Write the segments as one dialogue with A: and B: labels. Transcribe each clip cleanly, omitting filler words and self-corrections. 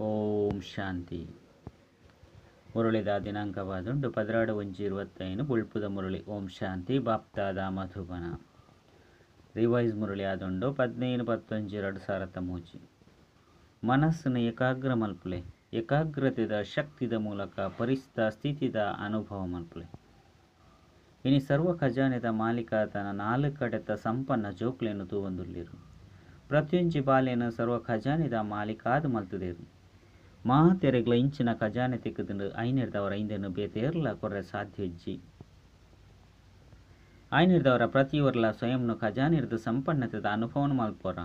A: ಓಂ ಶಾಂತಿ. ಮುರಳಿದ ದಿನಾಂಕವಾದುಂಡು 12/1/25. ಬೊಳ್ಪುದ ಮುರಳಿ. ಓಂ ಶಾಂತಿ. BapDada Madhuban. Revise Murali ಆದುಂಡು 15/10/2003. ಮನಸ್ಸನ್ನು ಏಕಾಗ್ರ ಮಲ್ಪುಲೆ. ಏಕಾಗ್ರತೆದ ಶಕ್ತಿದ ಮೂಲಕ ಪರಿಸ್ಥ ಸ್ಥಿತಿದ ಅನುಭವ ಮಲ್ಪುಲೆ. ಇನಿ ಸರ್ವ ಖಜಾನೆದ ಮಾಲೀಕ ತನ್ನ ನಾಲ್ಕು ಕಡೆತ ಸಂಪನ್ನ ಜೋಕ್ಲೆನು ತೂವೊಂದುಲ್ಲೆರು. ಪ್ರತಿಯೊಂಜಿ ಬಾಲೆನು ಸರ್ವ ಖಜಾನೆದ ಮಾಲೀಕಾದ್ ಮಲ್ತುದೆರು. ಮಾತೆರೆಗ್ಲ ಇಂಚಿನ ಖಜಾನೆ ತಿಕ್ಕುದುಂಡು. ಐನೆರ್ದವರ ಇಂದೆನು ಬೇತೇರ್ಲ ಕೊರ್ರೆ ಸಾಧ್ಯ ಇಜ್ಜಿ. ಐನೆರ್ದವರ ಪ್ರತಿಯೊರ್ಲ ಸ್ವಯಂನು ಖಜಾನೆರ್ದು ಸಂಪನ್ನತೆದ ಅನುಭವನು ಮಲ್ಪೊರ.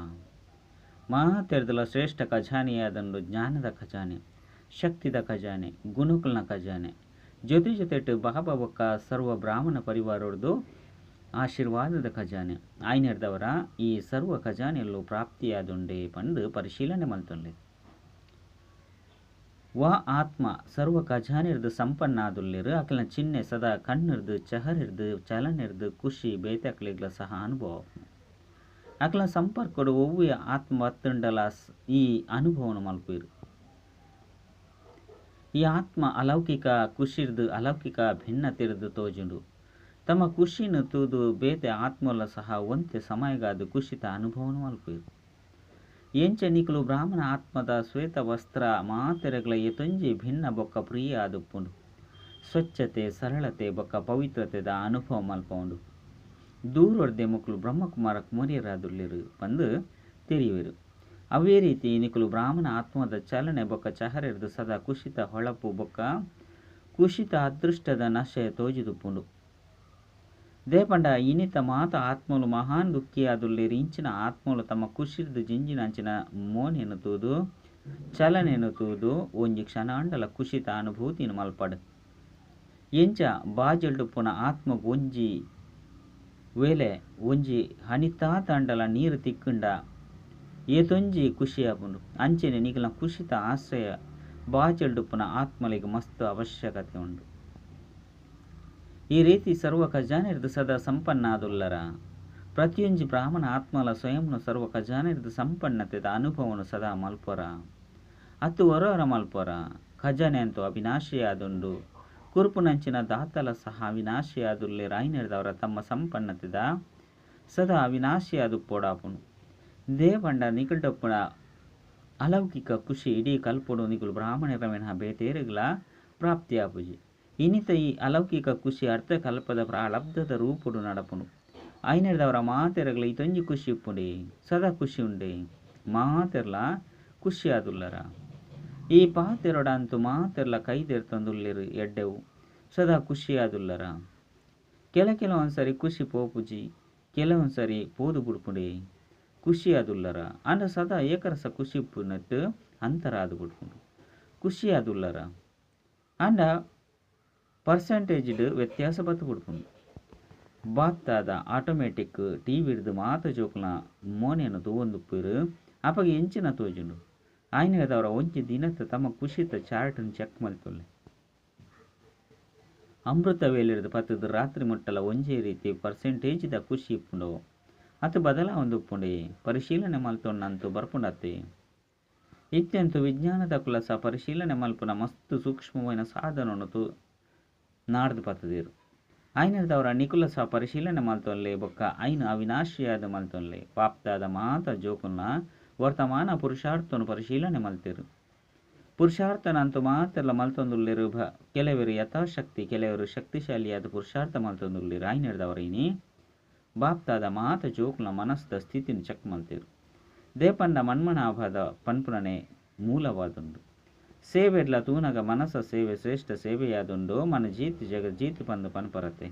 A: ಮಾತೆರ್ದಲ ಶ್ರೇಷ್ಠ ಖಜಾನೆಯಾದುಂಡು ಜ್ಞಾನದ ಖಜಾನೆ, ಶಕ್ತಿದ ಖಜಾನೆ, ಗುಣಕುಲ್ನ ಖಜಾನೆ. ಜೊತೆ ಜೊತೆಟ್ ಬಾಬಾ ಬೊಕ್ಕ ಸರ್ವ ಬ್ರಾಹ್ಮಣ ಪರಿವಾರೊರ್ದು ಆಶೀರ್ವಾದದ ಖಜಾನೆ. ಐನೆರ್ದವರ ಈ ಸರ್ವ ಖಜಾನೆಯಲ್ಲೂ ಪ್ರಾಪ್ತಿಯಾದುಂಡೆ ಪಂದು ಪರಿಶೀಲನೆ ಮಲ್ತೊನ್ಲೆ. ವಾ ಆತ್ಮ ಸರ್ವ ಖಜಾನೆರ್ದು ಸಂಪನ್ನಾದುಲ್ಲೆರು ಅಕಲ್ನ ಚಿಹ್ನೆ ಸದಾ ಕಣ್ಣಿರ್ದು ಚಹರಿರ್ದು ಚಲನೆರ್ದು ಖುಷಿ ಬೇತಕ್ಲೆಗ್ಲ ಸಹ ಅನುಭವ. ಅಕಲ್ನ ಸಂಪರ್ಕಡು ಒವ್ವೆ ಆತ್ಮ ಬತ್ತುಂಡಲ ಈ ಅನುಭವನು ಮಲ್ಪುವೆರು. ಈ ಆತ್ಮ ಅಲೌಕಿಕ ಖುಷಿರ್ದು ಅಲೌಕಿಕ ಭಿನ್ನತೆರ್ದು ತೋಜುಂಡು. ತಮ್ಮ ಖುಷಿನು ತೂದು ಬೇತೆ ಆತ್ಮಲ ಸಹ ಒಂತೆ ಸಮಯಗಾದ ಖುಷಿತ ಅನುಭವನು ಮಲ್ಪುವೆರು. ಎಂಚ ನಿಕುಲು ಬ್ರಾಹ್ಮಣ ಆತ್ಮದ ಶ್ವೇತ ವಸ್ತ್ರ ಮಾತೆರೆಗ್ಲ ಏತೊಂಜಿ ಭಿನ್ನ ಬೊಕ್ಕ ಪ್ರಿಯ ಆದುಪ್ಪುಂಡು. ಸ್ವಚ್ಛತೆ, ಸರಳತೆ ಬೊಕ್ಕ ಪವಿತ್ರತೆದ ಅನುಭವ ಮಲ್ಪೌಂಡು. ದೂರೊರ್ದೆ ಮುಕುಲು ಬ್ರಹ್ಮಕುಮಾರ ಕುಮಾರಿಯರಾದುಲ್ಲೆರು ಪಂದು ತೆರಿಯುವೆರು. ಅವೇ ರೀತಿ ನಿಕುಲು ಬ್ರಾಹ್ಮಣ ಆತ್ಮದ ಚಲನೆ ಬೊಕ್ಕ ಚಹರೆರ್ದು ಸದಾ ಕುಶಿತ ಹೊಳಪು ಬೊಕ್ಕ ಕುಶಿತ ಅದೃಷ್ಟದ ನಶೆ ತೋಜಿದುಪ್ಪುಂಡು. ದೇಪಂಡ ಇನಿತ ಮಾತ ಆತ್ಮಲು ಮಹಾನ್ ದುಃಖಿಯಾದುಲ್ಲೆರು. ಇಂಚಿನ ಆತ್ಮಲು ತಮ್ಮ ಖುಷಿರ್ದು ಜಿಂಜಿನಂಚಿನ ಮೋನೆನು ತೂದು ಚಲನೆನು ತೂದು ಒಂಜಿ ಕ್ಷಣಾಂಡಲ ಕುಶಿತ ಅನುಭೂತಿನ ಮಲ್ಪಡು. ಎಂಚ ಬಾಜಲ್ಡುಪ್ಪುನ ಆತ್ಮಗ್ ಒಂಜಿ ವೇಳೆ ಒಂಜಿ ಹನಿತಾತಂಡಲ ನೀರು ತಿಕ್ಕುಂಡ ಏತೊಂಜಿ ಖುಷಿಯಾಪುಂಡು. ಅಂಚನೆ ನಿಕಲ್ನ ಕುಶಿತ ಆಶ್ರಯ ಬಾಜಲ್ಡುಪ್ಪುನ ಆತ್ಮಲಿಗೆ ಮಸ್ತ್ ಅವಶ್ಯಕತೆ ಉಂಡು. ಈ ರೀತಿ ಸರ್ವ ಖಜಾನೆರ್ದು ಸದಾ ಸಂಪನ್ನಾದುಲ್ಲರ. ಪ್ರತಿಯೊಂಜಿ ಬ್ರಾಹ್ಮಣ ಆತ್ಮಲ ಸ್ವಯಂನು ಸರ್ವ ಖಜಾನೆರ್ದು ಸಂಪನ್ನತೆದ ಅನುಭವನು ಸದಾ ಮಲ್ಪೊರ. ಅತ್ತು ಒರೊರ ಮಲ್ಪೊರ. ಖಜಾನೆ ಅಂತೂ ಅವಿನಾಶಿಯಾದುಂಡು. ಕುರುಪುನಂಚಿನ ದಾತಲ ಸಹ ಅವಿನಾಶಿಯಾದುಲ್ಲೆರ್. ಐನೆರ್ದವರ ತಮ್ಮ ಸಂಪನ್ನತೆದ ಸದಾ ಅವಿನಾಶಿಯಾದುಪ್ಪೊಡಾಪುಂಡು. ದೇಪಂಡ ನಿಕಲ್ಡೊಪ್ಪುನ ಅಲೌಕಿಕ ಖುಷಿ ಇಡೀ ಕಲ್ಪೊಡು ನಿಕುಲು ಬ್ರಾಹ್ಮಣರ ಮಿನಃ ಬೇತೇರೆಗ್ಲ ಪ್ರಾಪ್ತಿಯಾಪುಜಿ. ಇನಿತ ಈ ಅಲೌಕಿಕ ಖುಷಿ ಅರ್ಧ ಕಲ್ಪದ ಪ್ರಾರಬ್ಧದ ರೂಪುಡು ನಡಪುಂಡು. ಐನೆರ್ದವರ ಮಾತೆರೆಗ್ಲ ಇತೊಂಜಿ ಖುಷಿ ಉಪ್ಪುಂಡೆ, ಸದಾ ಖುಷಿ ಉಂಡೆ, ಮಾತೆರ್ಲ ಖುಷಿಯಾದುಲ್ಲರ. ಈ ಪಾತೆರೊಡ ಅಂತೂ ಮಾತೆರ್ಲ ಕೈದೆರ್ತೊಂದುಲ್ಲೆರು ಎಡ್ಡೆವು, ಸದಾ ಖುಷಿಯಾದುಲ್ಲರ. ಕೆಲ ಕೆಲವೊಂದ್ಸರಿ ಖುಷಿ ಪೋಪುಜಿ, ಕೆಲವೊಂದ್ಸರಿ ಪೋದು ಬುಡ್ಪುಂಡೆ, ಖುಷಿಯಾದುಲ್ಲರ. ಅಂಡ ಸದಾ ಏಕರಸ ಖುಷಿ ಉಪ್ಪುನಟ್ಟು ಅಂತರ ಆದು ಬುಡ್ಪುಂಡು, ಖುಷಿಯಾದುಲ್ಲರ. ಅಂಡ ಪರ್ಸೆಂಟೇಜ್ಡ್ ವ್ಯತ್ಯಾಸ ಬತ್ತು ಬುಡ್ಪುಂಡು. ಬಾತ್ತಾದ ಆಟೋಮೆಟಿಕ್ ಟಿ ವಿಡ್ದು ಮಾತ ಜೋಕುಲ್ನ ಮೋನೆನು ತೂವೊಂದುಪ್ಪುವೆರು. ಅಪಗ ಎಂಚಿನ ತೋಜುಂಡು. ಆಯ್ನೆದವರ ಒಂಜಿ ದಿನತ್ತ ತಮ್ಮ ಖುಷಿತ ಚಾರ್ಟ್ನ್ ಚೆಕ್ ಮಲ್ತೊಲ್ಲೆ. ಅಮೃತ ವೇಳೆರ್ದು ಪತ್ತುದು ರಾತ್ರಿ ಮುಟ್ಟಲ ಒಂಜೇ ರೀತಿ ಪರ್ಸೆಂಟೇಜ್ದ ಖುಷಿ ಇಪ್ಪುಂಡು. ಅತು ಬದಲಾವೊಂದುಪ್ಪುಂಡೆ. ಪರಿಶೀಲನೆ ಮಲ್ತೊನ್ನಂತೂ ಬರ್ಪುಂಡತ್ತೆ. ಇತ್ಯಂತು ವಿಜ್ಞಾನದ ಕುಲಸ ಪರಿಶೀಲನೆ ಮಲ್ಪುನ ಮಸ್ತ್ ಸೂಕ್ಷ್ಮವಾಯಿನ ಸಾಧನನು ನಾಡ್ದು ಪತ್ತುದೆರು. ಐನೆರ್ದವರ ನಿಕುಲಸ ಪರಿಶೀಲನೆ ಮಲ್ತೊನ್ಲೆ ಬೊಕ್ಕ ಐನು ಅವಿನಾಶಿಯಾದ ಮಲ್ತೊನ್ಲೆ. ಪಾಪ್ತಾದ ಮಾತ ಜೋಕುಲ್ನ ವರ್ತಮಾನ ಪುರುಷಾರ್ಥನು ಪರಿಶೀಲನೆ ಮಲ್ತೆರು. ಪುರುಷಾರ್ಥನಂತೂ ಮಾತೆಲ್ಲ ಮಲ್ತೊಂದುಲ್ಲೆರು. ಕೆಲವರು ಯಥಾಶಕ್ತಿ, ಕೆಲವರು ಶಕ್ತಿಶಾಲಿಯಾದ ಪುರುಷಾರ್ಥ ಮಲ್ತೊಂದುಲ್ಲೆರು. ಐನೆರ್ದವರ ಇನಿ ಬಾಪ್ತಾದ ಮಾತ ಜೋಕುಲ್ನ ಮನಸ್ದ ಸ್ಥಿತಿನ ಚೆಕ್ ಮಲ್ತೆರು. ದೇಪಂಡ ಮನ್ಮನಾಭದ ಪನ್ಪುನನೆ ಮೂಲವಾದುಂಡು. ಸೇವೆಡ್ಲ ತೂನಗ ಮನಸ ಸೇವೆ ಶ್ರೇಷ್ಠ ಸೇವೆಯಾದುಂಡು. ಮನ ಜೀತಿ ಜಗ ಜೀತಿ ಪಂದು ಪನ್ಪರತೆ.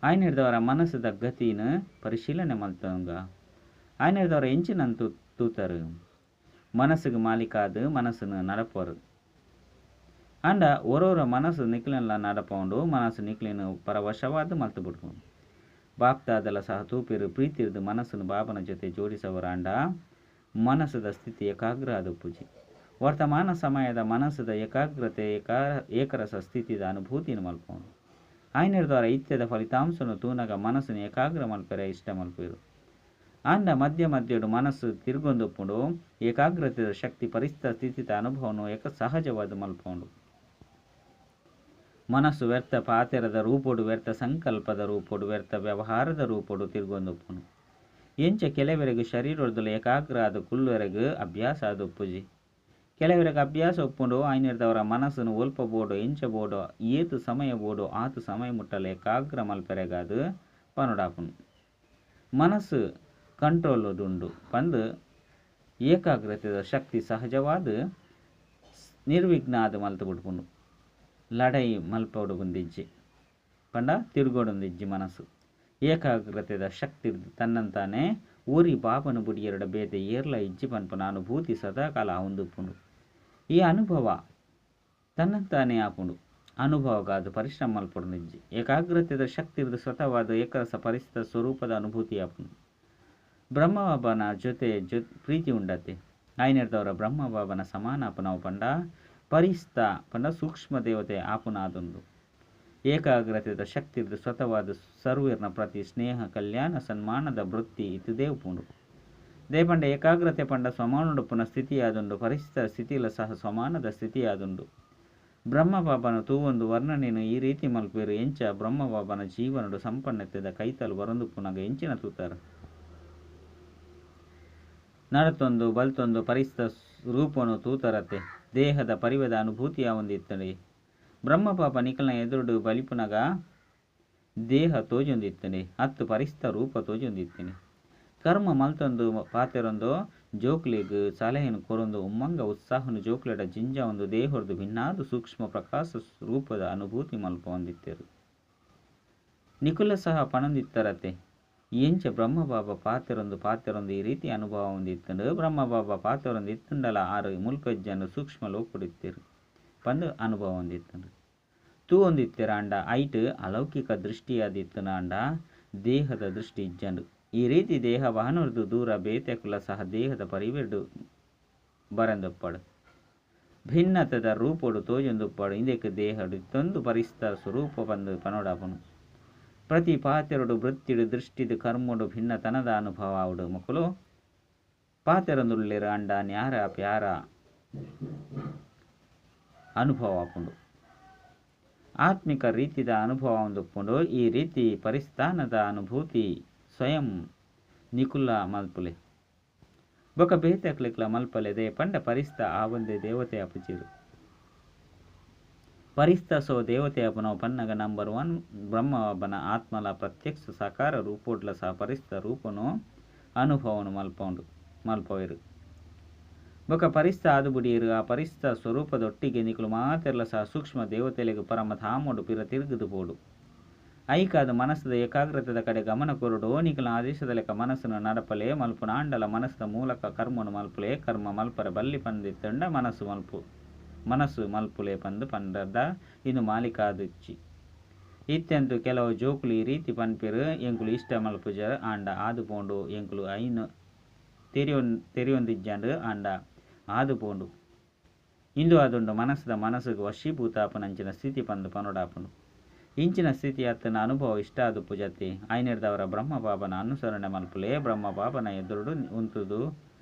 A: ಐನೆರ್ದವರ ಮನಸ್ಸದ ಗತಿನ ಪರಿಶೀಲನೆ ಮಲ್ತಂಗ. ಐನೆರ್ದವರ ಎಂಚಿನಂತು ತೂತರು. ಮನಸ್ಸಿಗೆ ಮಾಲೀಕಾದ ಮನಸ್ಸನ್ನು ನಡಪರು. ಅಂಡ ಒರೋರ ಮನಸ್ಸು ನಿಕ್ಲೆನ್ಲ ನಡಪೌಂಡು. ಮನಸ್ಸು ನಿಕ್ಲೆನ್ ಪರವಶವಾದ ಮಲ್ತು ಬಿಡ್ಪುಂಡು. ಬಾಪ್ತಾದಲ ಸಹ ತೂಪೆರು ಪ್ರೀತಿರ್ದು ಮನಸ್ಸನ್ನು ಬಾಬನ ಜೊತೆ ಜೋಡಿಸವರ. ಅಂಡ ಮನಸ್ಸದ ಸ್ಥಿತಿ ಏಕಾಗ್ರ ಆದುಪ್ಪುಜಿ. ವರ್ತಮಾನ ಸಮಯದ ಮನಸ್ಸದ ಏಕಾಗ್ರತೆ ಏಕರಸ ಸ್ಥಿತಿದ ಅನುಭೂತಿಯನ್ನು ಮಲ್ಪೌಂಡು. ಐನೆರ್ದವರ ಇತ್ಯದ ಫಲಿತಾಂಶನು ತೂನಗ ಮನಸ್ಸನ್ನು ಏಕಾಗ್ರ ಮಲ್ಪೆರೆ ಇಷ್ಟ ಮಲ್ಪೆರು. ಆಂಡ ಮಧ್ಯ ಮಧ್ಯಡು ಮನಸ್ಸು ತಿರುಗೊಂದುಪ್ಪುಂಡು. ಏಕಾಗ್ರತೆದ ಶಕ್ತಿ ಪರಿಸ್ಥ ಸ್ಥಿತಿತ ಅನುಭವನು ಏಕ ಸಹಜವಾದ ಮಲ್ಪುಂಡು. ಮನಸ್ಸು ವ್ಯರ್ಥ ಪಾತೆರದ ರೂಪೊಡು, ವ್ಯರ್ಥ ಸಂಕಲ್ಪದ ರೂಪೊಡು, ವ್ಯರ್ಥ ವ್ಯವಹಾರದ ರೂಪೊಡು ತಿರುಗೊಂದುಪ್ಪುಂಡು. ಎಂಚ ಕೆಲವರೆಗೆ ಶರೀರದಲ್ಲ ಏಕಾಗ್ರ ಆದ ಕುಲ್ಲುವರೆಗೆ ಅಭ್ಯಾಸ ಆದುಪ್ಪುಜಿ. ಕೆಲವರಿಗೆ ಅಭ್ಯಾಸ ಉಪ್ಪುಂಡು. ಆಯ್ನಿರ್ದವರ ಮನಸ್ಸನ್ನು ಒಲ್ಪ ಬೋಡು, ಎಂಚ ಬೋಡು, ಏತು ಸಮಯ ಬೋಡು ಆತು ಸಮಯ ಮುಟ್ಟಲ ಏಕಾಗ್ರ ಮಲ್ಪೆರೆಗಾದು ಪನೊಡಾಪುಂಡು. ಮನಸ್ಸು ಕಂಟ್ರೋಲ್ ಉಂಡು ಪಂದು ಏಕಾಗ್ರತೆದ ಶಕ್ತಿ ಸಹಜವಾದ ನಿರ್ವಿಘ್ನ ಆದ ಮಲ್ತು ಬಿಡ್ಪುಂಡು. ಲಡೈ ಮಲ್ಪೊಡು ಬಂದಿಜ್ಜಿ ಪಂಡ ತಿರುಗೋಡೊಂದಿಜ್ಜಿ ಮನಸ್ಸು. ಏಕಾಗ್ರತೆದ ಶಕ್ತಿ ತನ್ನಂತಾನೆ ಊರಿ ಬಾಬನ ಬುಡಿಯರಡ ಬೇತೆ ಏರ್ಲ ಇಜ್ಜಿ ಪನ್ಪುನ ಅನುಭೂತಿ ಸದಾಕಾಲ ಆವೊಂದುಪ್ಪುಂಡು. ಈ ಅನುಭವ ತನ್ನಂತಾನೆ ಆಪುಂಡು. ಅನುಭವಗಾದ ಪರಿಶ್ರಮ ಮಲ್ಪೊಡುಂದಿಜ್ಜಿ. ಏಕಾಗ್ರತೆದ ಶಕ್ತಿರ್ದು ಸ್ವತಃವಾದ ಏಕರಸ ಪರಿಸ್ಥಿತ ಸ್ವರೂಪದ ಅನುಭೂತಿ ಆಪುಂಡು. ಬ್ರಹ್ಮಬಾಬನ ಜೊತೆ ಪ್ರೀತಿ ಉಂಡತೆ. ಆಯ್ನೆರ್ದವರ ಬ್ರಹ್ಮಬಾಬನ ಸಮಾನ ಆಪುನವು ಪಂಡ ಪರಿಸ್ತ ಪಂಡ ಸೂಕ್ಷ್ಮ ದೇವತೆ ಆಪುನಾದುಂಡು. ಏಕಾಗ್ರತೆದ ಶಕ್ತಿರ್ದು ಸ್ವತಃವಾದ ಸರ್ವೀರ್ನ ಪ್ರತಿ ಸ್ನೇಹ ಕಲ್ಯಾಣ ಸನ್ಮಾನದ ವೃತ್ತಿ ಇತ್ತುದೇ ಉಪ್ಪುಂಡು. ದೇಪಂಡ ಏಕಾಗ್ರತೆ ಪಂಡ ಸಮಾನುಡುಪ್ಪುನ ಸ್ಥಿತಿಯಾದುಂಡು. ಪರಿಸ್ಥಿತ ಸ್ಥಿತಿಲ ಸಹ ಸಮಾನದ ಸ್ಥಿತಿಯಾದುಂಡು. ಬ್ರಹ್ಮಬಾಬನ ತೂವೊಂದು ವರ್ಣನೆನು ಈ ರೀತಿ ಮಲ್ಪೇರು. ಎಂಚ ಬ್ರಹ್ಮಬಾಬನ ಜೀವನಡು ಸಂಪನ್ನತೆದ ಕೈತಲು ಬರೊಂದುಪ್ಪುನಗ ಎಂಚಿನ ತೂತಾರ ನಡತೊಂದು ಬಲ್ತೊಂದು ಪರಿಸ್ಥಿತ ರೂಪನು ತೂತರತೆ ದೇಹದ ಪರಿವದ ಅನುಭೂತಿಯ ಒಂದಿತ್ತಡೆ. ಬ್ರಹ್ಮಪಾಪ ನಿಕಲ್ನ ಎದುರುಡು ಬಲಿಪುನಗ ದೇಹ ತೋಜೊಂದಿತ್ತನೆ ಅತ್ತು ಪರಿಸ್ಥಿತ ರೂಪ ತೋಜೊಂದಿತ್ತನೆ. ಕರ್ಮ ಮಲ್ತೊಂದು ಪಾತೆರೊಂದು ಜೋಕ್ಲೆಗ್ ಸಲಹೆನು ಕೊರೊಂದು ಉಮ್ಮಂಗ ಉತ್ಸಾಹನು ಜೋಕ್ಲೆಡ ಜಿಂಜ ಒಂದು ದೇಹೊರ್ದು ಭಿನ್ನಾದ ಸೂಕ್ಷ್ಮ ಪ್ರಕಾಶ ರೂಪದ ಅನುಭೂತಿ ಮಲ್ಪೊಂದಿತ್ತೆರು. ನಿಕುಲ ಸಹ ಪಣಂದಿತ್ತರತೆ. ಎಂಚ ಬ್ರಹ್ಮಬಾಬ ಪಾತೆರೊಂದು ಪಾತೆರೊಂದು ಈ ರೀತಿ ಅನುಭವ ಹೊಂದಿತ್ತಂಡು. ಬ್ರಹ್ಮಬಾಬ ಪಾತೆರೊಂದು ಇತ್ತುಂಡಲ ಆರು ಮುಲ್ಪೆಜ್ಜನ್ನು ಸೂಕ್ಷ್ಮ ಲೋಕೊಡಿತ್ತೇರು ಪಂದು ಅನುಭವ ಹೊಂದಿತ್ತಂಡು. ತೂ ಹೊಂದಿತ್ತೆರ ಅಂಡ ಐಟ್ ಅಲೌಕಿಕ ದೃಷ್ಟಿಯಾದಿತ್ತನ ಅಂಡ ದೇಹದ ದೃಷ್ಟಿ ಇಜ್ಜಂಡು. ಈ ರೀತಿ ದೇಹ ವಾಹನರ್ದು ದೂರ ಬೇತೆಕುಲ ಸಹ ದೇಹದ ಪರಿವೆರ್ಡು ಬರಂದೊಪ್ಪಾಡು ಭಿನ್ನತದ ರೂಪೊಡು ತೋಜೊಂದುಪ್ಪಾಡು. ಇಂದಕ್ಕೆ ದೇಹಡು ತೊಂದು ಪರಿಸ್ತ ಸ್ವರೂಪ ಬಂದು ಪನೋಡಾಪನು. ಪ್ರತಿ ಪಾತೆರಡು ವೃತ್ತಿಡು ದೃಷ್ಟಿದು ಕರ್ಮಡು ಭಿನ್ನತನದ ಅನುಭವ ಆವಡು. ಮಕ್ಕಳು ಪಾತೆರೊಂದುಳ್ಳಿರ ಅಂಡ ನ್ಯಾರ ಪ್ಯಾರ ಅನುಭವ ಆಪುಂಡು. ಆತ್ಮಿಕ ರೀತಿದ ಅನುಭವ ಒಂದುಪ್ಪುಂಡು. ಈ ರೀತಿ ಪರಿಸ್ಥಾನದ ಅನುಭೂತಿ ಸ್ವಯಂ ನಿಕುಲ ಮಲ್ಪುಲೆ ಬೊಕ ಬೇತೆಕ್ಲೆಕ್ಲ ಮಲ್ಪಲೆ they ಪಂಡ ಪರಿಸ್ತ ಆವಂದೆ ದೇವತೆ ಅಪುಚಿರು. ಪರಿಸ್ತ ಸೋ ದೇವತೆ ಅಪನವು ಪನ್ನಗ ನಂಬರ್ 1 ಬ್ರಹ್ಮಬನ ಆತ್ಮಲ ಪ್ರತ್ಯಕ್ಷ ಸಾಕಾರ ರೂಪೋಡ್ಲ ಸಹ ಪರಿಸ್ತ ರೂಪನು ಅನುಭವನು ಮಲ್ಪವೇರು. ಬೊಕ ಪರಿಸ್ತ ಆದು ಬುಡಿಯರು. ಆ ಪರಿಸ್ತ ಸ್ವರೂಪದೊಟ್ಟಿಗೆ ನಿಕುಲು ಮಾತೆರ್ಲ ಸಹ ಸೂಕ್ಷ್ಮ ದೇವತೆಲೆಗು ಪರಮಧಾಮೋಡು ಪಿರ ತಿರುಗುದು ಪೋಡು. ಐಕಾದ ಮನಸ್ಸದ ಏಕಾಗ್ರತೆದ ಕಡೆ ಗಮನ ಕೊರಡು. ನಿಕಲ ಆದೇಶದ ಲೆಕ್ಕ ಮನಸ್ಸನ್ನು ನಡಪಲೆ ಮಲ್ಪುನ ಆಂಡಲ ಮನಸ್ಸದ ಮೂಲಕ ಕರ್ಮನು ಮಲ್ಪುಲೆ. ಕರ್ಮ ಮಲ್ಪರ ಬಲ್ಲಿ ಪಂದಿತ್ತಂಡ ಮನಸ್ಸು ಮಲ್ಪುಲೆ ಪಂದು ಪಂಡದ ಇನ್ನು ಮಾಲಿಕಾದುಚ್ಚಿ. ಇತ್ಯಂತು ಕೆಲವು ಜೋಕುಲು ಈ ರೀತಿ ಪನ್ಪಿರು. ಎಂಕುಲು ಇಷ್ಟ ಮಲ್ಪುಜರ್ ಆಂಡ ಆದು ಪೋಂಡು. ಎಂಕುಲು ಐನು ತೆರಿಯೊಂದಿಜ್ಜಂಡು ಆಂಡ ಆದು ಪೋಂಡು. ಇಂದು ಆದುಂಡು ಮನಸ್ಸದ ಮನಸ್ಸುಗೆ ವಶೀಭೂತಾಪನಂಚಿನ ಸ್ಥಿತಿ ಪಂದು ಪನೊಡಾಪುಂಡು. ಇಂಚಿನ ಸ್ಥಿತಿ ಅತ್ತನ ಅನುಭವ ಇಷ್ಟ ಆದು ಪೂಜತಿ. ಆಯ್ನೆರ್ದವರ ಬ್ರಹ್ಮಬಾಬನ ಅನುಸರಣೆ ಮಲ್ಪುಲೆ. ಬ್ರಹ್ಮಬಾಬನ ಎದುರುಡು ಉಂತುದು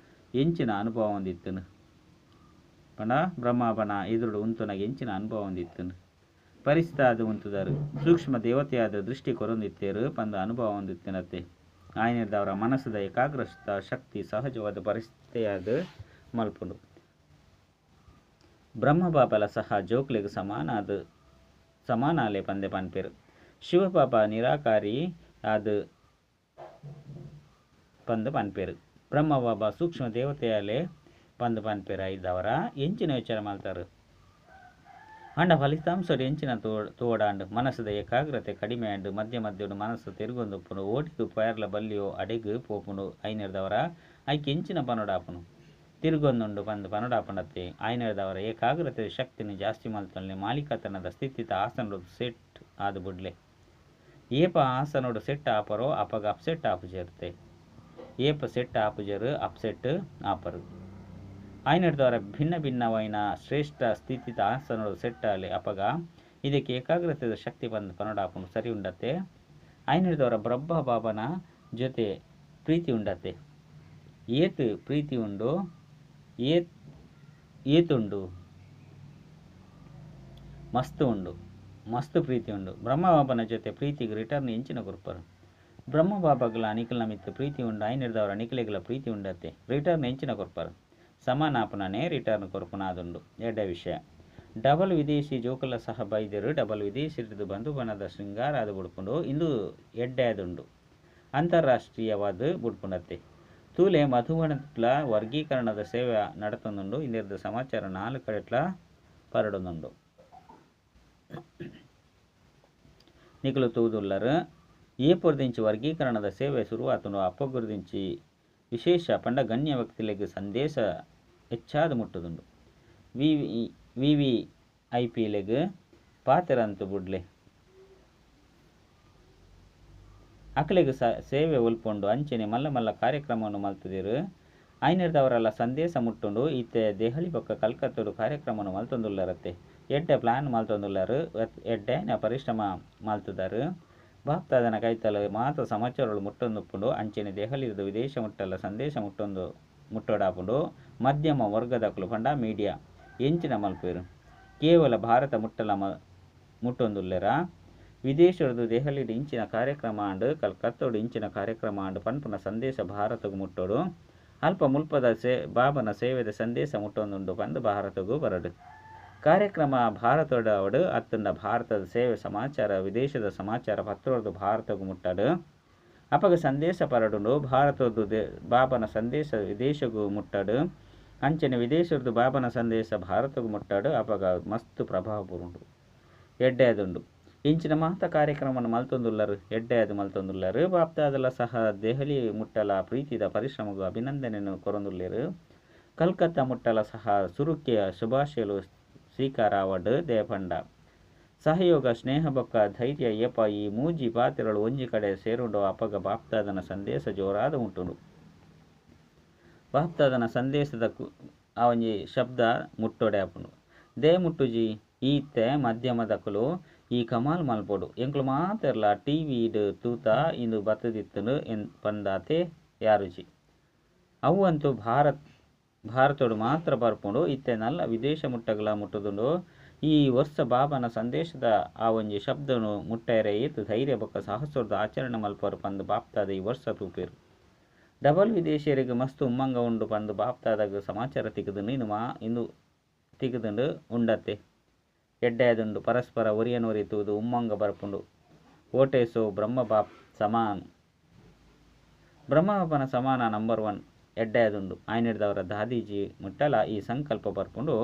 A: ಎಂಚಿನ ಅನುಭವ ಹೊಂದಿತ್ತನು ಪಂಡ ಬ್ರಹ್ಮಬನ ಎದುರುಡು ಉಂತುನಗ ಎಂಚಿನ ಅನುಭವ ಹೊಂದಿತ್ತನು. ಪರಿಸ್ಥಿತ ಆದ ಉಂತುದರು ಸೂಕ್ಷ್ಮ ದೇವತೆಯಾದ ದೃಷ್ಟಿ ಕೊರೊಂದಿತ್ತೇರು ಪಂದ ಅನುಭವ ಹೊಂದಿತ್ತಿನತ್ತೆ. ಆಯ್ನೆರ್ದವರ ಮನಸ್ಸದ ಏಕಾಗ್ರತ ಶಕ್ತಿ ಸಹಜವಾದ ಪರಿಸ್ಥಿತಿಯಾದ ಮಲ್ಪುಂಡು. ಬ್ರಹ್ಮಬಾಬಲ ಸಹ ಜೋಕ್ಲೆಗ್ ಸಮಾನಾಲೆ ಪಂದೆ ಪನ್ಪೇರು. ಶಿವಬಾಬ ನಿರಾಕಾರಿ ಆದ ಪಂದು ಪನ್ಪೇರು. ಬ್ರಹ್ಮಬಾಬ ಸೂಕ್ಷ್ಮ ದೇವತೆಯಾಲೆ ಪಂದು ಪನ್ಪೇರು. ಐದವರ ಎಂಚಿನ ವಿಚಾರ ಮಾಡ್ತಾರೆ ಅಂಡ ಫಲಿತಾಂಶಡು ಎಂಚಿನ ತೋಡಾಂಡು ಮನಸ್ಸದ ಏಕಾಗ್ರತೆ ಕಡಿಮೆ ಅಂಡು ಮಧ್ಯ ಮಧ್ಯಡು ಮನಸ್ಸು ತಿರುಗೊಂದುಪ್ಪುನು. ಓಟಿಗೆ ಪಯರ್ಲ ಬಲ್ಲಿಯೋ ಅಡೆಗು ಪೋಪುನು. ಐನೆರ್ದವರ ಐಕೆ ಎಂಚಿನ ಪನೊಡಾಪುನು ತಿರುಗೊಂದುಂಡು ಪಂದು ಪನೊಡಾಪುಂಡತ್ತೆ. ಐನೆರ್ದವರ ಏಕಾಗ್ರತೆ ಶಕ್ತಿನ ಜಾಸ್ತಿ ಮಲ್ತೊಲ್ಲೆ. ಮಾಲೀಕತನದ ಸ್ಥಿತಿತ ಆಸನಡು ಸೆಟ್ ಆದು ಬುಡ್ಲೆ. ಏಪ ಆಸನೋಡು ಸೆಟ್ ಆಪರೋ ಅಪಗ ಅಪ್ಸೆಟ್ ಆಪುಜೇರ್ತೆ. ಏಪ ಸೆಟ್ ಆಪುಜರು ಅಪ್ಸೆಟ್ ಆಪರು. ಆಯ್ನೆರ್ದವರ ಭಿನ್ನ ಭಿನ್ನವೈನ ಶ್ರೇಷ್ಠ ಸ್ಥಿತಿತ ಆಸನೋಡು ಸೆಟ್ ಆಲೆ ಅಪಗ ಇದಕ್ಕೆ ಏಕಾಗ್ರತೆದ ಶಕ್ತಿ ಬಂದು ಪನೊಡಾಪುನು ಸರಿ ಉಂಡತ್ತೆ. ಆಯ್ನೆರ್ದವರ ಬ್ರಹ್ಮ ಬಾಬನ ಜೊತೆ ಪ್ರೀತಿ ಉಂಡತ್ತೆ. ಏತ್ ಪ್ರೀತಿ ಉಂಡು, ಏತ್ ಏತುಂಡು, ಮಸ್ತ್ ಉಂಡು, ಮಸ್ತ್ ಪ್ರೀತಿ ಉಂಡು. ಬ್ರಹ್ಮಬಾಬನ ಜೊತೆ ಪ್ರೀತಿಗೆ ರಿಟರ್ನ್ ಎಂಚಿನ ಕೊರ್ಪರು. ಬ್ರಹ್ಮಬಾಬಗ್ಲ ನಿಕಲ್ನ ಮಿತ್ತು ಪ್ರೀತಿ ಉಂಡು, ಐನಿರ್ದವರ ನಿಕಲೆಗ್ಲ ಪ್ರೀತಿ ಉಂಡತ್ತೆ. ರಿಟರ್ನ್ ಎಂಚಿನ ಕೊರ್ಪರು, ಸಮಾನಾಪನೇ ರಿಟರ್ನ್ ಕೊರ್ಪುನಾದುಂಡು. ಎಡ್ಡೆ ವಿಷಯ. ಡಬಲ್ ವಿದೇಶಿ ಜೋಕುಲ ಸಹ ಬೈದರು. ಡಬಲ್ ವಿದೇಶಿರ್ದು ಬಂಧು ಬಣದ ಶೃಂಗಾರ ಅದು ಬುಡ್ಪುಂಡು. ಇಂದು ಎಡ್ಡೆ ಆದುಂಡು, ಅಂತಾರಾಷ್ಟ್ರೀಯವಾದ ಬುಡ್ಪುಂಡತ್ತೆ. ತೂಲೆ ಮಧುವಣತ್ಲ ವರ್ಗೀಕರಣದ ಸೇವೆ ನಡತೊಂದುಂಡು. ಇಂದಿರ್ದ ಸಮಾಚಾರ 4 ಕಡೆಟ್ಲ ಪರಡೊಂದುಂಡು. ನಿಕಲು ತೂದುಲ್ಲರು ಏಪೊರ್ದಿಂಚಿ ವರ್ಗೀಕರಣದ ಸೇವೆ ಶುರುವಾತುಂಡು. ಅಪ್ಪಗುರ್ದಿಂಚಿ ವಿಶೇಷ ಪಂಡ ಗಣ್ಯ ವ್ಯಕ್ತಿಲೆಗ್ ಸಂದೇಶ ಹೆಚ್ಚಾದ ಮುಟ್ಟುದುಂಡು. ವಿ ವಿ I ಪಿಲೆಗ್ ಪಾತೆರಂತು ಬುಡ್ಲೆ, ಅಕಲೆಗ್ ಸೇವೆ ಒಲ್ಪುಂಡು. ಅಂಚನೆ ಮಲ್ಲ ಮಲ್ಲ ಕಾರ್ಯಕ್ರಮವನ್ನು ಮಲ್ತುದಿರು. ಐನಿರ್ದವರೆಲ್ಲ ಸಂದೇಶ ಮುಟ್ಟುಂಡು. ಇತ್ತೆ ದೆಹಲಿ ಬೊಕ್ಕ ಕಲ್ಕತ್ತೋಡು ಕಾರ್ಯಕ್ರಮವನ್ನು ಮಲ್ತೊಂದುಲ್ಲರತ್ತೆ. ಎಡ್ಡೆ ಪ್ಲಾನ್ ಮಲ್ತೊಂದುಲ್ಲರು, ಎಡ್ಡೆನ ಪರಿಶ್ರಮ ಮಲ್ತುದಾರು. ಬಾಪ್ತಾದನ ಕೈತಲ ಮಾತ ಸಮಾಚಾರಗಳು ಮುಟ್ಟೊಂದುಪ್ಪುಂಡು. ಅಂಚನೆ ದೆಹಲಿರ್ದು ವಿದೇಶ ಮುಟ್ಟಲ್ಲ ಸಂದೇಶ ಮುಟ್ಟೊಂದು ಮುಟ್ಟೋಡಾಪುಂಡು. ಮಧ್ಯಮ ವರ್ಗದಕುಲು ಪಂಡ ಮೀಡಿಯಾ ಎಂಚಿನ ಮಲ್ಪೇರು, ಕೇವಲ ಭಾರತ ಮುಟ್ಟಲ ಮುಟ್ಟೊಂದುಲ್ಲೆರ. ವಿದೇಶರ್ದು ದೆಹಲಿಡ್ ಇಂಚಿನ ಕಾರ್ಯಕ್ರಮ ಆಂಡ್, ಕಲ್ಕತ್ತೋಡು ಇಂಚಿನ ಕಾರ್ಯಕ್ರಮ ಆಂಡ್ ಪನ್ಪುನ ಸಂದೇಶ ಭಾರತಗ್ ಮುಟ್ಟೋಡು. ಅಲ್ಪ ಮುಲ್ಪದ ಬಾಬನ ಸೇವೆದ ಸಂದೇಶ ಮುಟ್ಟೊಂದುಂಡು ಪಂದು ಭಾರತಗೂ ಬರಡು. ಕಾರ್ಯಕ್ರಮ ಭಾರತದವಡು ಅತ್ತಂಡ ಭಾರತದ ಸೇವೆ ಸಮಾಚಾರ ವಿದೇಶದ ಸಮಾಚಾರ ಪತ್ರೊರ್ದು ಭಾರತಗೂ ಮುಟ್ಟಡು. ಅಪಗ ಸಂದೇಶ ಪರಡುಂಡು. ಭಾರತದ್ದು ಬಾಬನ ಸಂದೇಶ ವಿದೇಶಗೂ ಮುಟ್ಟಡು. ಅಂಚನೆ ವಿದೇಶದ್ದು ಬಾಬನ ಸಂದೇಶ ಭಾರತಗೂ ಮುಟ್ಟಡು. ಅಪಗ ಮಸ್ತ್ ಪ್ರಭಾವ ಬರುಂಡು, ಎಡ್ಡೆ ಆದುಂಡು. ಇಂಚಿನ ಮಾತ ಕಾರ್ಯಕ್ರಮವನ್ನು ಮಲ್ತೊಂದುಲ್ಲರು, ಎಡ್ಡೆ ಆದ್ ಮಲ್ತೊಂದುಲ್ಲರು. ಬಾಪ್ತಾದಲ ಸಹ ದೆಹಲಿ ಮುಟ್ಟಲ ಪ್ರೀತಿದ ಪರಿಶ್ರಮಗೂ ಅಭಿನಂದನೆಯನ್ನು ಕೊರೊಂದುಲ್ಲೆರು. ಕಲ್ಕತ್ತಾ ಮುಟ್ಟಲ ಸಹ ಸುರುಕೆಯ ಶುಭಾಶಯಲು ಸ್ವೀಕಾರ ಅವಡ್ ದೇಪಂಡ. ಸಹಯೋಗ, ಸ್ನೇಹ ಬೊಕ್ಕ ಧೈರ್ಯ ಏಪ ಈ ಮೂಜಿ ಪಾತ್ರಗಳು ಒಂಜಿ ಕಡೆ ಸೇರುಂಡು. ಅಪಗ ಬಾಪ್ತಾದನ ಸಂದೇಶ ಜೋರಾದ ಮುಟ್ಟುಂಡು. ಬಾಪ್ತಾದನ ಸಂದೇಶದ ಆ ಒಂಜಿ ಶಬ್ದ ಮುಟ್ಟೋಡೆ ಆಪುಂಡು. They ಮುಟ್ಟುಜಿ ಈತೆ ಮಧ್ಯಮದಕುಲು ಈ ಕಮಾಲ್ ಮಲ್ಪೊಡು. ಎಂಕ್ಲು ಮಾತೆರ್ಲ ಟಿ ವಿಡ್ ತೂತ ಇಂದು ಬತ್ತದಿತ್ತುಂಡು ಎನ್ ಪಂದಾತೆ ಯಾರುಜಿ. ಅವು ಅಂತೂ ಭಾರತೋಡು ಮಾತ್ರ ಬರ್ಪುಂಡು. ಇತ್ತೆ ನಲ್ಲ ವಿದೇಶ ಮುಟ್ಟಗಲ ಮುಟ್ಟುದುಂಡು. ಈ ವರ್ಷ ಬಾಬನ ಸಂದೇಶದ ಆ ಒಂಜಿ ಶಬ್ದನು ಮುಟ್ಟೆರೆ ಏತ್ ಧೈರ್ಯ ಬೊಕ್ಕ ಸಾಹಸದ ಆಚರಣೆ ಮಲ್ಪರು ಪಂದು ಬಾಪ್ತಾದ ಈ ವರ್ಷ ತೂಪೇರು. ಡಬಲ್ ವಿದೇಶಿಯರಿಗೆ ಮಸ್ತ್ ಉಮ್ಮಂಗ ಉಂಡು ಪಂದು ಬಾಪ್ತಾದಾಗ ಸಮಾಚಾರ ತಿಕ್ಕುದುಂಡು. ಇನ್ನು ಇಂದು ತಿಕ್ಕುದುಂಡು ಉಂಡತ್ತೆ. ಎಡ್ಡೆಯಾದುಂಡು. ಪರಸ್ಪರ ಒರಿಯನೊರಿ ತೂದು ಉಮ್ಮಂಗ ಬರ್ಪುಂಡು. ಓಟೇಸೋ ಬ್ರಹ್ಮ ಬಾಪ್ ಸಮಾನ, ಬ್ರಹ್ಮಬಾಪನ ಸಮಾನ ನಂಬರ್ 1 ಎಡ್ಡೆಯಾದುಂಡು. ಆಯ್ನಿಡ್ದವರ ದಾದೀಜಿ ಮುಟ್ಟಲ ಈ ಸಂಕಲ್ಪ ಬರ್ಪುಂಡು.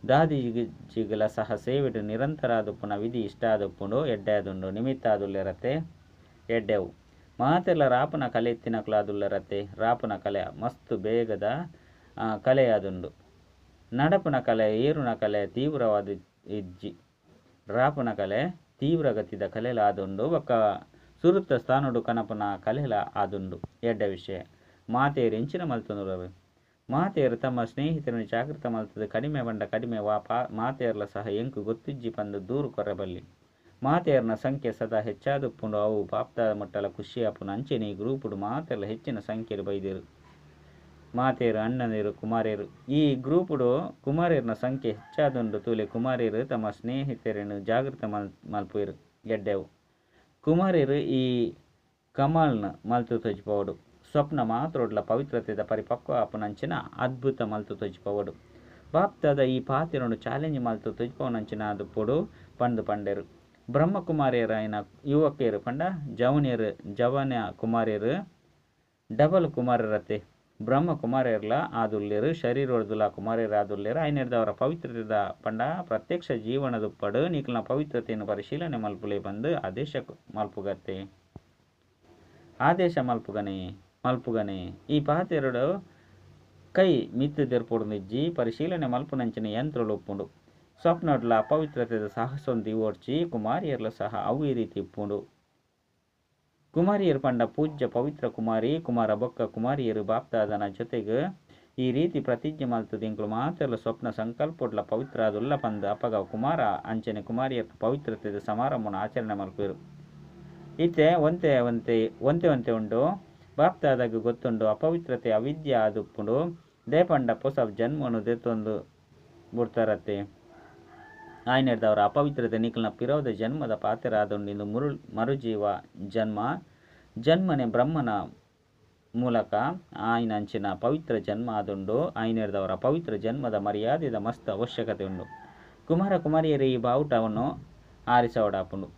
A: ದಾದೀಜಿಗಳ ಸಹ ಸೇವೆಡು ನಿರಂತರ ಆದುಪ್ಪುನ ವಿಧಿ ಇಷ್ಟ ಆದುಪ್ಪುಂಡು. ಎಡ್ಡೆಯಾದುಂಡು. ನಿಮಿತ್ತ ಆದುಲ್ಲೆರತ್ತೆ ಎಡ್ಡೆವು. ಮಾತೆಲ್ಲ ರಾಪುನ ಕಲೆ ಎತ್ತಿನಕುಲಾದುಲ್ಲರತ್ತೆ. ರಾಪುನ ಕಲೆ ಮಸ್ತ್ ಬೇಗದ ಕಲೆಯಾದುಂಡು. ನಡಪುನ ಕಲೆ, ಏರುನ ಕಲೆ ತೀವ್ರವಾದ ಇಜ್ಜಿ. ರಾಪುನ ಕಲೆ ತೀವ್ರಗತಿದ ಕಲೆಲ ಆದುಂಡು. ಬೊಕ್ಕ ಸುರುತ್ತ ಸ್ಥಾನಡು ಕನಪುನ ಕಲೆಲ ಆದುಂಡು. ಎಡ್ಡೆ ವಿಷಯ. ಮಾತೆಯರು ಎಂಚಿನ ಮಲ್ತೊಂದುಲ್ಲರು. ಮಾತೆಯರು ತಮ್ಮ ಸ್ನೇಹಿತರನ್ನು ಜಾಗೃತ ಮಲ್ತದ ಕಡಿಮೆ ಬಂಡ ಕಡಿಮೆ ವಾ ಮಾತೆಯರ್ಲ ಸಹ ಎಂಕು ಗೊತ್ತಿಜ್ಜಿ ಪಂದು ದೂರು ಕೊರಬಲ್ಲಿ. ಮಾತೆಯರ್ನ ಸಂಖ್ಯೆ ಸದಾ ಹೆಚ್ಚಾದುಪ್ಪುಂಡು. ಅವು ಬಾಪ್ತಾದ ಮುಟ್ಟಲ ಖುಷಿಯಾಪುನ. ಅಂಚೆನೆ ಈ ಗ್ರೂಪುಡು ಮಾತೆರ್ಲ ಹೆಚ್ಚಿನ ಸಂಖ್ಯೆರು ಬೈದೇರು. ಮಾತೆಯರು, ಅಣ್ಣಂದಿರು, ಕುಮಾರಿಯರು. ಈ ಗ್ರೂಪುಡು ಕುಮಾರಿಯರ್ನ ಸಂಖ್ಯೆ ಹೆಚ್ಚಾದುಂಡು. ತೂಲೆ ಕುಮಾರಿಯರು ತಮ್ಮ ಸ್ನೇಹಿತರನ್ನು ಜಾಗೃತ ಮಲ್ಪುವೆರು. ಎಡ್ಡೆವು. ಕುಮಾರಿಯರು ಈ ಕಮಾಲ್ನ ಮಲ್ತು ತೋಜಿಪೋಡು. ಸ್ವಪ್ನ ಮಾತ್ರೊಡ್ಲ ಪವಿತ್ರತೆದ ಪರಿಪಕ್ವ ಆಪುನಂಚಿನ ಅದ್ಭುತ ಮಲ್ತು ತೋಜಿಪೋಡು. ಬಾಪ್ತಾದ ಈ ಪಾತಿರನ್ನು ಚಾಲೆಂಜ್ ಮಲ್ತು ತೋಜಿಪೋನಂಚಿನ ಅದು ಪೊಡು ಪಂದು ಪಂಡೆರು. ಬ್ರಹ್ಮಕುಮಾರಿಯರಾಯಿನ ಯುವಕಿಯರು ಪಂಡ ಜವನಿಯರು, ಜವನ ಕುಮಾರಿಯರು ಡಬಲ್ ಕುಮಾರರತೆ. ಬ್ರಹ್ಮಕುಮಾರಿಯರ್ಲ ಆದುಲ್ಲೇರು, ಶರೀರೊರ್ದುಲ ಕುಮಾರಿಯರು ಆದುಲ್ಲೇರು. ಐನೆರ್ದವರ ಪವಿತ್ರತೆದ ಪಂಡ ಪ್ರತ್ಯಕ್ಷ ಜೀವನದುಪ್ಪಡು ನಿಕಲ್ನ ಪವಿತ್ರತೆಯನ್ನು ಪರಿಶೀಲನೆ ಮಲ್ಪುಲೆ ಬಂದು ಆದೇಶ ಮಲ್ಪುಗತ್ತೆ. ಆದೇಶ ಮಲ್ಪುಗನೆ ಮಲ್ಪುಗನೆ ಈ ಪಾತೆರಡು ಕೈ ಮಿತ್ತು ದೆರ್ಪೊಡು ಪರಿಶೀಲನೆ ಮಲ್ಪುನಂಚಿನ ಯಂತ್ರಲು ಉಪ್ಪುಂಡು. ಸ್ವಪ್ನಡ್ಲ ಅಪವಿತ್ರತೆದ ಸಾಹಸೊಂದು ಓಡ್ಚಿ ಕುಮಾರಿಯರ್ಲ ಸಹ ಅವು ಈ ರೀತಿ ಇಪ್ಪುಂಡು. ಕುಮಾರಿಯರು ಪಂಡ ಪೂಜ್ಯ ಪವಿತ್ರ ಕುಮಾರಿ ಕುಮಾರ ಬೊಕ್ಕ ಕುಮಾರಿಯರು ಬಾಪ್ತಾದನ ಜೊತೆಗೆ ಈ ರೀತಿ ಪ್ರತಿಜ್ಞೆ ಮಲ್ತದ ಎಂಕುಲು ಮಾತೆರ್ಲ ಸ್ವಪ್ನ ಸಂಕಲ್ಪೊಡ್ಲ ಪವಿತ್ರ ಆದುಲ್ಲ ಪಂದ್ ಅಪಗ ಕುಮಾರ ಅಂಚನೆ ಕುಮಾರಿಯರ್ ಪವಿತ್ರತೆದ ಸಮಾರಂಭನ ಆಚರಣೆ ಮಲ್ಪುವೆರು. ಇತ್ತೆ ಒಂತೆ ಒಂತೆ ಒಂತೆ ಒಂತೆ ಉಂಡು. ಬಾಪ್ತಾದಾಗ ಗೊತ್ತುಂಡು ಅಪವಿತ್ರತೆ ಅವಿದ್ಯೆ ಆದುಪ್ಪುಂಡು ದೇಪಂಡ ಪೊಸ ಜನ್ಮನು ದೆತ್ತೊಂದು ಬುಡ್ತಾರತ್ತೆ ಆಯ್ನೆಡ್ದವರ ಅಪವಿತ್ರತೆ ನಿಕಲ್ನ ಪಿರೋದ ಜನ್ಮದ ಪಾತೆರಾದುಂಡು ಇಂದು ಮರುಜೀವ ಜನ್ಮ ಜನ್ಮನೆ ಬ್ರಹ್ಮನ ಮೂಲಕ ಆಯ್ನಂಚಿನ ಪವಿತ್ರ ಜನ್ಮ ಆದುಂಡು ಆಯ್ನೆಡ್ದವರ ಪವಿತ್ರ ಜನ್ಮದ ಮರ್ಯಾದೆದ ಮಸ್ತ್ ಅವಶ್ಯಕತೆ ಉಂಡು. ಕುಮಾರ ಕುಮಾರಿಯರು ಈ ಬಾವುಟವನ್ನು ಆರಿಸವಡಾಪುಂಡು.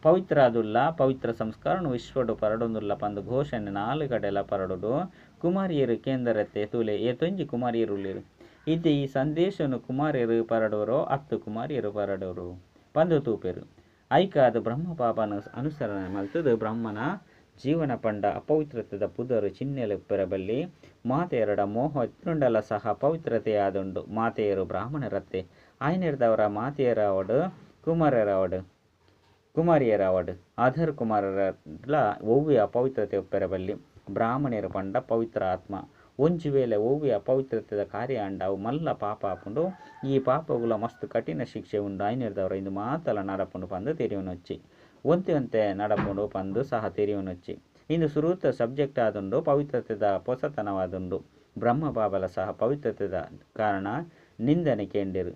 A: ಪವಿತ್ರ ಆದುಲ್ಲ ಪವಿತ್ರ ಸಂಸ್ಕಾರನು ವಿಶ್ವಡು ಪರಡೊಂದುಲ್ಲ ಪಂದು ಘೋಷಣೆ ನಾಲು ಕಡೆಲ ಪರಡೋಡು. ಕುಮಾರಿಯರು ಕೇಂದ್ರತೆ ತೂಲೆ ಏತೊಂಜಿ ಕುಮಾರಿಯರುಳ್ಳೇರು ಇತ್ತೆ ಈ ಸಂದೇಶನು ಕುಮಾರಿಯರು ಪರಡೋರೋ ಅತ್ತು ಕುಮಾರಿಯರು ಪರಡೋರು ಪಂದು ತೂಪೆರು. ಐಕಾದ ಬ್ರಹ್ಮ ಬಾಬನ ಅನುಸರಣೆ ಮಲ್ತದು ಬ್ರಹ್ಮನ ಜೀವನ ಪಂಡ ಅಪವಿತ್ರತೆದ ಪುದರು ಚಿಹ್ನೆಲು ಪೆರಬಲ್ಲಿ. ಮಾತೆಯರಡ ಮೋಹ ಇತ್ತುಂಡಲ ಸಹ ಪವಿತ್ರತೆಯಾದುಂಡು. ಮಾತೆಯರು ಬ್ರಾಹ್ಮಣರತ್ತೆ ಆಯ್ನೆಡ್ದವರ ಮಾತೆಯರಾವಡು ಕುಮಾರರಾವಡು ಕುಮಾರಿಯರಾವಡು ಆಧರ್ ಕುಮಾರರ ಒವ್ವೆ ಅಪವಿತ್ರತೆ ಪೆರಬಲ್ಲಿ. ಬ್ರಾಹ್ಮಣರು ಪಂಡ ಪವಿತ್ರ ಆತ್ಮ. ಒಂಜಿ ವೇಳೆ ಒವ್ವೆ ಅಪವಿತ್ರತೆದ ಕಾರ್ಯ ಅಂಡ ಅವು ಮಲ್ಲ ಪಾಪ ಆಪುಂಡು. ಈ ಪಾಪಗುಲ ಮಸ್ತ್ ಕಠಿಣ ಶಿಕ್ಷೆ ಉಂಡು. ಆಯ್ನೆಡ್ದವರ ಇಂದು ಮಾತಲ ನಡಪುಂಡು ಪಂದು ತೆರಿಯುನೊಚ್ಚಿ ಒಂತೆ ಒಂತೆ ನಡಪುಂಡು ಪಂದು ಸಹ ತೆರಿಯುನೊಚ್ಚಿ. ಇಂದು ಸುರೂತ ಸಬ್ಜೆಕ್ಟ್ ಆದುಂಡು ಪವಿತ್ರತೆದ ಪೊಸತನವಾದುಂಡು. ಬ್ರಹ್ಮ ಬಾಬಲ ಸಹ ಪವಿತ್ರತೆದ ಕಾರಣ ನಿಂದನೆ ಕೇಂಡಿರು.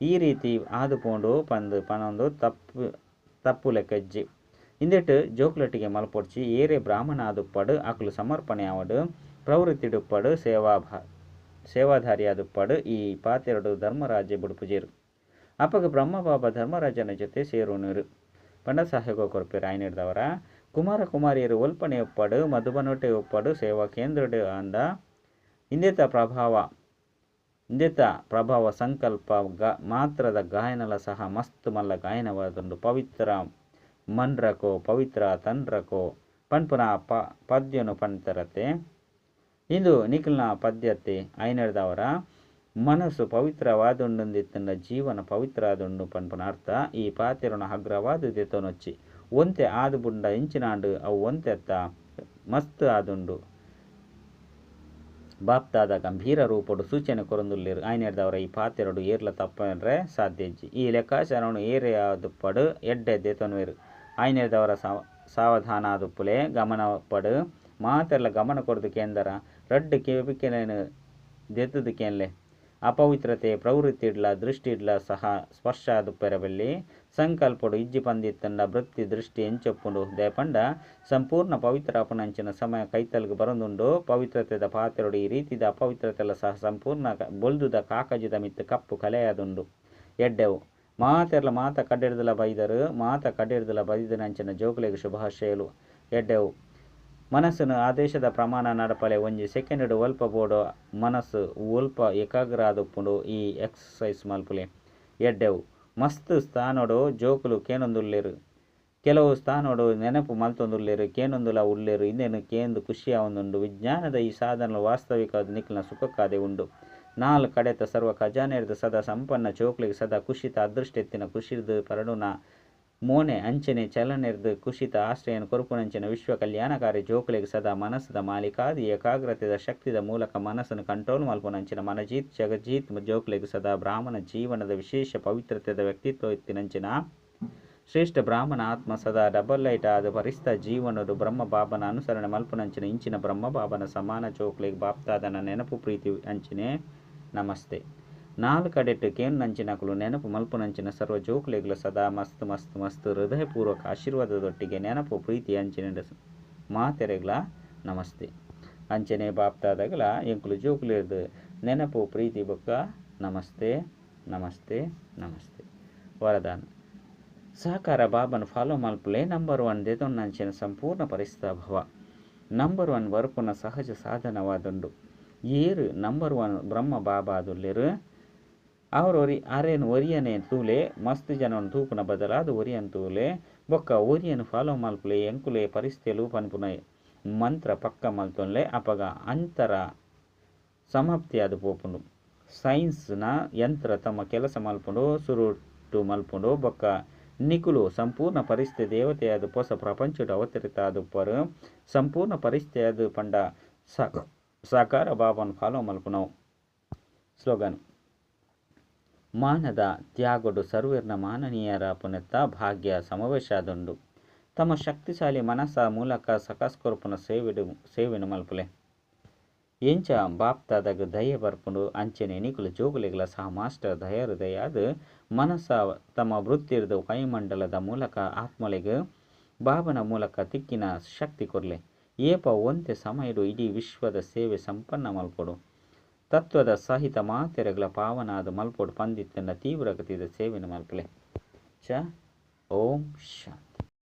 A: ಈ ರೀತಿ ಆದು ಪೋಂಡು ಪಂದು ಪನೊಂದು ತಪ್ಪು ಲೆಕ್ಕಜ್ಜಿ. ಇಂದೆಟ್ ಜೋಕ್ಲಟ್ಟಿಗೆ ಮಲ್ಪೊಡ್ಚಿ ಏರೇ ಬ್ರಾಹ್ಮಣ ಆದುಪ್ಪಡು ಅಕುಲು ಸಮರ್ಪಣೆ ಆವಡು ಪ್ರವೃತ್ತಿಡುಪ್ಪಡು ಸೇವಾಧಾರಿಯಾದುಪ್ಪಡು ಈ ಪಾತೆರಡು ಧರ್ಮರಾಜೆ ಬುಡುಪುಜೇರು. ಅಪಗ ಬ್ರಹ್ಮ ಬಾಬಾ ಧರ್ಮರಾಜನ ಜೊತೆ ಸೇರುನರು ಪಂಡ ಸಹಯೋಗ ಕೊರ್ಪೇರು. ಆಯ್ನೆಡ್ದವರ ಕುಮಾರ ಕುಮಾರಿಯರು ಒಲ್ಪನೆ ಒಪ್ಪಡು ಮಧುಬನೊಟೆ ಒಪ್ಪಡು ಸೇವಾ ಕೇಂದ್ರಡು ಅಂದ ಇಂದೆತ ಪ್ರಭಾವ ಸಂಕಲ್ಪ ಮಾತ್ರದ ಗಾಯನಲ ಸಹ ಮಸ್ತ್ ಮಲ್ಲ ಗಾಯನವಾದುಂಡು. ಪವಿತ್ರ ಮನ್ರಕೋ ಪವಿತ್ರ ತನ್ರಕೋ ಪನ್ಪುನ ಪದ್ಯನು ಪಂತರತೆ ಇಂದು ನಿಖಲ್ನ ಪದ್ಯತೆ. ಐನೆಡ್ದವರ ಮನಸ್ಸು ಪವಿತ್ರವಾದುಂಡುಂದಿತ್ತಂಡ ಜೀವನ ಪವಿತ್ರ ಆದುಂಡು ಪನ್ಪುನ ಅರ್ಥ. ಈ ಪಾತೆರನ ಹಗ್ರವಾದ ದೆತೊನೊಚ್ಚಿ ಒಂತೆ ಆದು ಬುಂಡ ಇಂಚಿನಾಂಡು ಅವು ಒಂತೆ ಅತ್ತ ಮಸ್ತ್ ಆದುಂಡು. ಬಾಪ್ತಾದ ಗಂಭೀರ ರೂಪಡು ಸೂಚನೆ ಕೊರೊಂದುಲ್ಲೆರ್. ಆಯ್ನೆಡ್ದವರ ಈ ಪಾತೆರಡು ಏರ್ಲ ತಪ್ಪಂದ್ರೆ ಸಾಧ್ಯಜ್ಜಿ. ಈ ಲೆಕ್ಕಾಚಾರವನ್ನು ಏರೇ ಆದುಪ್ಪಡು ಎಡ್ಡೆ ದೆತೊನುವೆರು. ಆಯ್ನೆಡ್ದವರ ಸಾವಧಾನ ಆದುಪ್ಪುಲೆ ಗಮನ ಪಡು ಮಾತೆರ್ಲ ಗಮನ ಕೊರ್ದು ಕೇಂದರ ರಡ್ಡು ಕೆಬಿಕೆಲೇನು ದೆತ್ತದು ಕೇನ್ಲೆ. ಅಪವಿತ್ರತೆ ಪ್ರವೃತ್ತಿಡ್ಲ ದೃಷ್ಟಿಡ್ಲ ಸಹ ಸ್ಪರ್ಶ ಆದುಪ್ಪೆರಬಲ್ಲಿ. ಸಂಕಲ್ಪಡು ಇಜ್ಜಿ ಪಂದಿತ್ತಂಡ ವೃತ್ತಿ ದೃಷ್ಟಿ ಎಂಚೊಪ್ಪುಂಡು. ದಯಪಂಡ ಸಂಪೂರ್ಣ ಪವಿತ್ರ ಅಪನಂಚಿನ ಸಮಯ ಕೈತಲ್ಗ್ ಬರೊಂದುಂಡು. ಪವಿತ್ರತೆದ ಪಾತೆರಡು ಈ ರೀತಿದ ಅಪವಿತ್ರತೆಲ ಸಹ ಸಂಪೂರ್ಣ ಬೊಲ್ದುದ ಕಾಕಜಿದ ಮಿತ್ತು ಕಪ್ಪು ಕಲೆಯಾದುಂಡು. ಎಡ್ಡೆವು ಮಾತೆರ್ಲ ಮಾತ ಕಡೆಡ್ದಲ ಬೈದರು ಮಾತ ಕಡೆಡ್ದಲ ಬೈದನಂಚಿನ ಜೋಕುಲೆಗ್ ಶುಭಾಶಯಲು. ಎಡ್ಡೆವು ಮನಸ್ಸನ್ನು ಆದೇಶದ ಪ್ರಮಾಣ ನಡಪಲೆ. ಒಂಜಿ ಸೆಕೆಂಡ್ ಒಲ್ಪ ಬೋಡೋ ಮನಸ್ಸು ಒಲ್ಪ ಏಕಾಗ್ರ ಆದುಪ್ಪುಂಡು ಈ ಎಕ್ಸಸೈಸ್ ಮಲ್ಪುಲೆ. ಎಡ್ಡೆವು ಮಸ್ತ್ ಸ್ಥಾನೋಡು ಜೋಕುಲು ಕೇನೊಂದುಲ್ಲೆರು. ಕೆಲವು ಸ್ಥಾನೋಡು ನೆನಪು ಮಲ್ತೊಂದುಲ್ಲೆರು ಕೇನೊಂದುಲ ಉಲ್ಲೆರು. ಇಂದೇನು ಕೇಂದು ಖುಷಿಯಾವೊಂದುಂಡು. ವಿಜ್ಞಾನದ ಈ ಸಾಧನ ವಾಸ್ತವಿಕವಾದ ನಿಖಲ್ನ ಸುಖಕ್ಕಾದೆ ಉಂಡು. ನಾಲ್ ಕಡೆತ ಸರ್ವ ಖಜಾನೆರ್ದು ಸದಾ ಸಂಪನ್ನ ಜೋಕುಲೆಗ್ ಸದಾ ಖುಷಿತ ಅದೃಷ್ಟ ಎತ್ತಿನ ಖುಷಿರ್ದು ಪರಡುನ ಮೋನೆ ಅಂಚನೆ ಚಲನೆರ್ದು ಖುಷಿತ ಆಶ್ರಯನ ಕೊರುಪುನಂಚಿನ ವಿಶ್ವ ಕಲ್ಯಾಣಕಾರಿ ಜೋಕುಲೆಗ್ ಸದಾ ಮನಸ್ಸುದ ಮಾಲಿಕಾದಿ ಏಕಾಗ್ರತೆದ ಶಕ್ತಿದ ಮೂಲಕ ಮನಸ್ಸನ್ನು ಕಂಟ್ರೋಲ್ ಮಲ್ಪುನಂಚಿನ ಮನಜೀತ್ ಜಗಜೀತ್ ಜೋಕುಲೆಗ್ ಸದಾ ಬ್ರಾಹ್ಮಣ ಜೀವನದ ವಿಶೇಷ ಪವಿತ್ರತೆದ ವ್ಯಕ್ತಿತ್ವ ಎತ್ತಿನಂಚಿನ ಶ್ರೇಷ್ಠ ಬ್ರಾಹ್ಮಣ ಆತ್ಮ ಸದಾ ಡಬಲ್ ಲೈಟ್ ಆದ ಪರಿಸ್ತ ಜೀವನಡು ಬ್ರಹ್ಮ ಬಾಬನ ಅನುಸರಣೆ ಮಲ್ಪುನಂಚಿನ ಇಂಚಿನ ಬ್ರಹ್ಮ ಬಾಬನ ಸಮಾನ ಜೋಕುಲೆಗ್ ಬಾಪ್ತಾದನ ನೆನಪು ಪ್ರೀತಿ ಅಂಚಿನೆ ನಮಸ್ತೆ. ನಾಲ್ ಕಡೆಟ್ ಕೇನುನಂಚಿನಕುಲು ನೆನಪು ಮಲ್ಪುನಂಚಿನ ಸರ್ವ ಜೋಕುಲೆಗ್ಲ ಸದಾ ಮಸ್ತ್ ಮಸ್ತ್ ಮಸ್ತ್ ಹೃದಯಪೂರ್ವಕ ಆಶೀರ್ವಾದದೊಟ್ಟಿಗೆ ನೆನಪು ಪ್ರೀತಿ ಅಂಚಿನ ಮಾತೆರೆಗ್ಲ ನಮಸ್ತೆ. ಅಂಚನೆ ಬಾಪ್ತಾದಾಗಲ ಎಂಕುಲು ಜೋಕುಲೆರ್ದು ನೆನಪು ಪ್ರೀತಿ ಬೊಕ್ಕ ನಮಸ್ತೆ ನಮಸ್ತೆ ನಮಸ್ತೆ. ವರದಾನ ಸಹಕಾರ ಬಾಬನ್ ಫಾಲೋ ಮಲ್ಪುಲೆ. ನಂಬರ್ 1 ದೆತೊನ್ನಂಚಿನ ಸಂಪೂರ್ಣ ಪರಿಸ್ಥಾಭವ. ನಂಬರ್ 1 ವರಪುನ ಸಹಜ ಸಾಧನವಾದುಂಡು. ಏರು ನಂಬರ್ 1 ಬ್ರಹ್ಮ ಬಾಬಾ ಆದುಲ್ಲೆರು ಅವರು ಅರೇನು ಒರಿಯನೆ ತೂಲೆ ಮಸ್ತ್ ಜನವನ್ನು ತೂಪುನ ಬದಲಾದ ಒರಿಯನ್ ತೂಲೆ ಬೊಕ್ಕ ಒರಿಯನ್ ಫಾಲೋ ಮಲ್ಪುಲೆ ಎಂಕುಲೆ ಪರಿಸ್ಥಿತಿಲು ಪನ್ಪುನ ಮಂತ್ರ ಪಕ್ಕ ಮಲ್ತೊನ್ಲೆ. ಅಪಗ ಅಂತರ ಸಮಾಪ್ತಿಯಾದ ಪೋಪುಂಡು. ಸೈನ್ಸ್ನ ಯಂತ್ರ ತಮ್ಮ ಕೆಲಸ ಮಲ್ಪುಂಡು ಸುರುಟು ಮಲ್ಪುಂಡು. ಬೊಕ್ಕ ನಿಕುಲು ಸಂಪೂರ್ಣ ಪರಿಸ್ಥಿತಿ ದೇವತೆಯಾದ ಪೊಸ ಪ್ರಪಂಚಡು ಅವತರಿತ ಆದುಪ್ಪರು. ಸಂಪೂರ್ಣ ಪರಿಸ್ಥಿತಿಯಾದ ಪಂಡ ಸಾಕಾರ ಬಾಬನ್ ಫಾಲೋ ಮಲ್ಪುನವು. ಸ್ಲೋಗನ್ ಮಾನದ ತ್ಯಾಗೊಡು ಸರ್ವೇರ್ನ ಮಾನನೀಯರ ಪುನೆತ್ತ ಭಾಗ್ಯ ಸಮಾವೇಶ ಆದುಂಡು. ತಮ್ಮ ಶಕ್ತಿಶಾಲಿ ಮನಸ ಮೂಲಕ ಸಕಾಸ್ ಕೊರ್ಪುನ ಸೇವೆಡ್ ಸೇವೆನ್ ಮಲ್ಪುಲೆ. ಎಂಚ ಬಾಪ್ತಾದಗ ದಯೆ ಬರ್ಪುಂಡು ಅಂಚನೆ ನಿಕುಲು ಜೋಕುಲೆಗ್ಲ ಸಹ ಮಾಸ್ಟರ್ ದಯಾಹೃದಯಾದ್ ಮನಸ ತಮ್ಮ ವೃತ್ತಿರ್ದ್ ವಾಯುಮಂಡಲದ ಮೂಲಕ ಆತ್ಮಲೆಗ್ ಬಾಬನ ಮೂಲಕ ತಿಕ್ಕಿನ ಶಕ್ತಿ ಕೊರ್ಲೆ. ಏಪ ಒಂತೆ ಸಮಯಡ್ ಇಡೀ ವಿಶ್ವದ ಸೇವೆ ಸಂಪನ್ನ ಮಲ್ಪೊಡು. ತತ್ವದ ಸಹಿತ ಮಾತೆರೆಗ್ಲ ಪಾವನಾದ್ ಮಲ್ಪೊಡು ಪಂದಿತ್ತಂಡ ತೀವ್ರಗತಿದ ಸೇವೆನ್ ಮಲ್ಪುಲೆ. ಚ ಓಂ ಶಾಂತಿ.